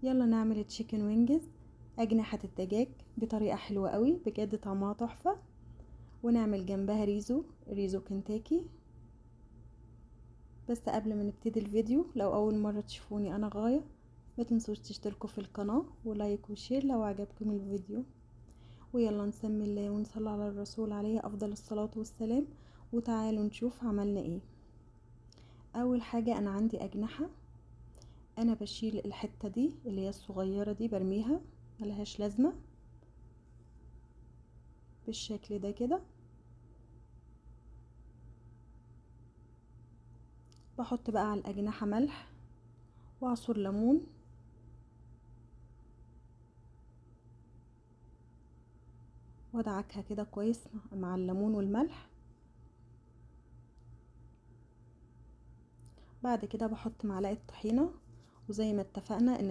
يلا نعمل chicken wings، اجنحة الدجاج، بطريقة حلوة قوي بجد، طعمها تحفة. ونعمل جنبها ريزو، ريزو كنتاكي. بس قبل ما نبتدي الفيديو، لو اول مرة تشوفوني انا غاية، ما تنسوش تشتركوا في القناة و like و share لو عجبكم الفيديو. ويلا نسمي الله ونصلي على الرسول عليه افضل الصلاة والسلام. وتعالوا نشوف عملنا ايه. اول حاجة انا عندي اجنحة، انا بشيل الحتة دي اللي هي الصغيرة دي، برميها ملهاش لازمة بالشكل ده كده. بحط بقى على الاجنحة ملح وعصير ليمون، وادعكها كده كويس مع الليمون والملح. بعد كده بحط معلقة طحينة، وزي ما اتفقنا ان